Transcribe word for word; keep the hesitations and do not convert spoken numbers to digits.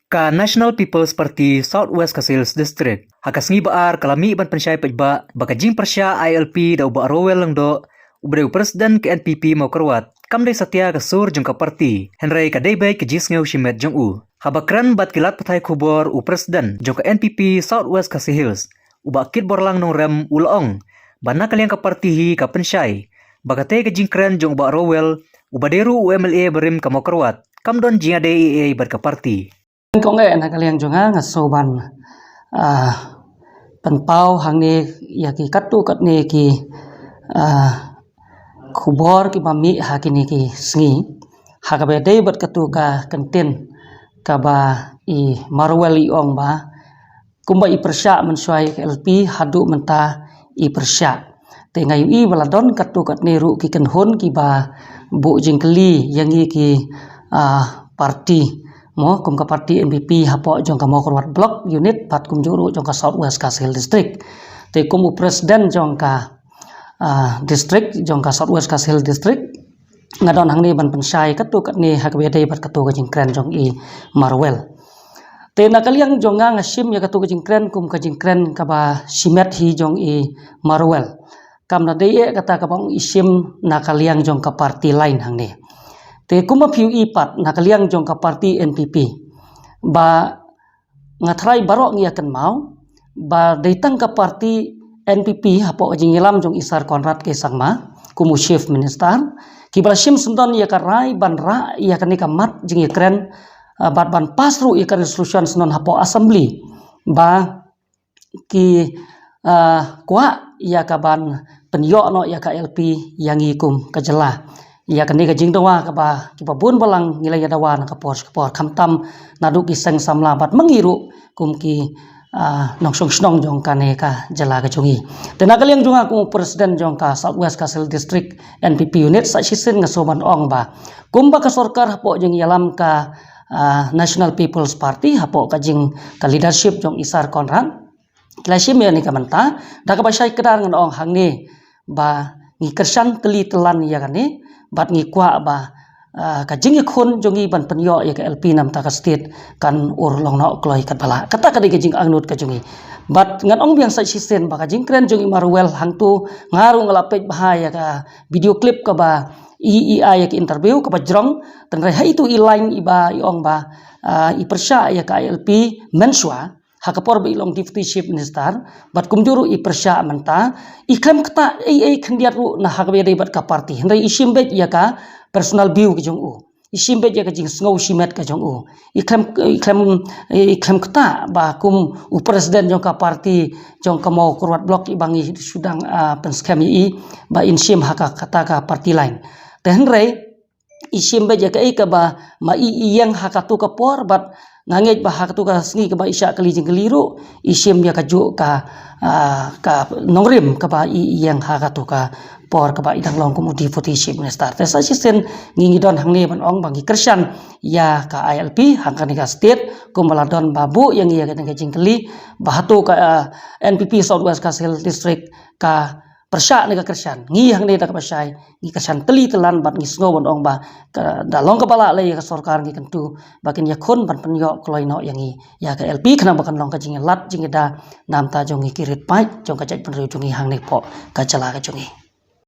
Ka National People's Party South West Khasi Hills District ha ka sngi ba ar ka la mih ban pynshai paidbah ba ka jingpyrshah I L P da u Bah Rowell Lyngdoh, uba dei u president ka N P P Mawkyrwat, kam dei satia ka sur jong ka party, hynrei ka dei beit ka jingsngew shimet jong u. Haba kren bad ki lad pathai khubor u president jong ka N P P South West Khasi Hills, u Bah Kitborlang Nongrem, u la ong ba na ka liang ka party hi ka pynshai ba katei ka jingkren jong u Bah Rowell, uba dei ruh u M L A barim ka Mawkyrwat, kam don jingïadei ei ei bad ka party. Kong eh, na ka liang jong nga nga sngewbha ban, ah, pynpaw hangne ïa ki katto katne ki, ah, khubor kiba mih ha kine ki sngi ha kaba dei bad katto ka kyntien kaba i Marwel i ong ba kumba i pyrshah mynshuwa ïa ka I L P haduh mynta i pyrshah. Te nga ïohi ba la don katto katne ruh ki kynhun kiba buh jingkylli ïa ngi ki, ah, party, mo, kum ka party N P P hapoh jong ka Mawkyrwat Block Unit bad kumjuh ruh jong ka South West Khasi Hills District. Te kum u president jong ka, ah, district, jong ka South West Khasi Hills District, nga don hangne ban pynshai katto katne ha kaba dei bad katto ka jingkren jong i Marwel. Te na ka liang jong nga, nga shim ïa katto ka jingkren kum ka jingkren kaba shimet hi jong i Marwel. Kam na dei eh kata kaba ong i shim na ka liang jong ka party line hangne. Te kumba phi ïohi pat na ka liang jong ka party N P P ba nga tharai baroh ngi ïa kynmaw ba dei tang ka party N P P hapoh ka jingïalam jong i Sir Conrad K Sangma kum u Chief Minister kiba la shim syndon ïa ka rai ban rah ïa kane ka mat jingïakren, ah, bad ban pass ruh ïa ka resolution syndon hapoh Assembly ba ki, ah, kwah ïa ka ban pynïoh noh ïa ka I L P ïa ngi kum ka jylla. Ïa kane ka jingdawa kaba kiba bun balang ngi la ïa dawa na ka por sha ka por, khamtam naduh ki seng samla bad ma ngi ruh kum ki, ah, nongshong shnong jong kane ka jylla ka jong ngi. Te na ka liang jong nga kum u president jong ka South West Khasi Hills District N P P Unit, sa shisien nga sngewbha ban ong ba kumba ka sorkar hapoh jingïalam ka, ah, National People's Party hapoh ka jing ka leadership jong i Sir Conrad, ki la shim ïa kane ka bynta da kaba shai kdar ngan ong hangne ba ngi kyrshan tylli tylan ïa kane bad ngi kwah ba, ah, ka jingïakhun jong ngi ban pynïoh ïa ka I L P na bynta ka state kan urlong noh kloi katba lah. Kata ka dei ka jingangnud ka jong ngi. Bad ngan ong biang sa shisien ba ka jingkren jong i Marwel hangto nga ruh nga la peit bha ïa ka video clip kaba i, i ai ïa ka interview kaba jrong, tang hynrei ha itu i line iba i ong ba, ah, i pyrshah ïa ka I L P mynshuwa ha ka por ba i long Deputy Chief Minister, bad kumjuh ruh i pyrshah mynta, i khlem ktah ei ei khyndiat ruh na ha kaba dei bad ka party, hynrei i shim beit ïa ka personal view ka jong u. I shim beit ïa ka jingsngew shimet ka jong u. I khlem, i khlem, i khlem ktah ba kum u president jong ka party jong ka Mawkyrwat Block iba ngi shu dang, ah, pynskhem ïa i ba in shim ha ka kata ka party line. Te hynrei i shim beit ïa kaei kaba ma i i ïeng ha kato ka por bad nga ngeit ba ha kato ka sngi kaba i shah kylli jingkylli ruh i shim ïa kajuh ka, ah, ka nongrim kaba i i ïeng ha kato ka por kaba i dang long kum u Deputy Chief Minister. Te sa shisien ngi ngi don hangne ban ong ba ngi kyrshan ïa ka I L P ha kane ka state kumba la don ba buh ïa ngi ïa kane ka jingkylli ba hato ka, ah, N P P South West Khasi Hills District ka pyrshah ne ka kyrshan. Ngi hangne da kaba shai ngi kyrshan tylli tylan bad ngi sngew ban ong ba ka, da long kaba lah lei ïa ka sorkar ngi kyntu ba kin ïakhun ban pynïoh kloi noh ïa ngi ïa ka I L P khnang ba kan long ka jingïalad jingïada na bynta jong ngi ki rit paid jong ka jaitbynriew jong ngi hangne hapoh ka jylla ka jong ngi.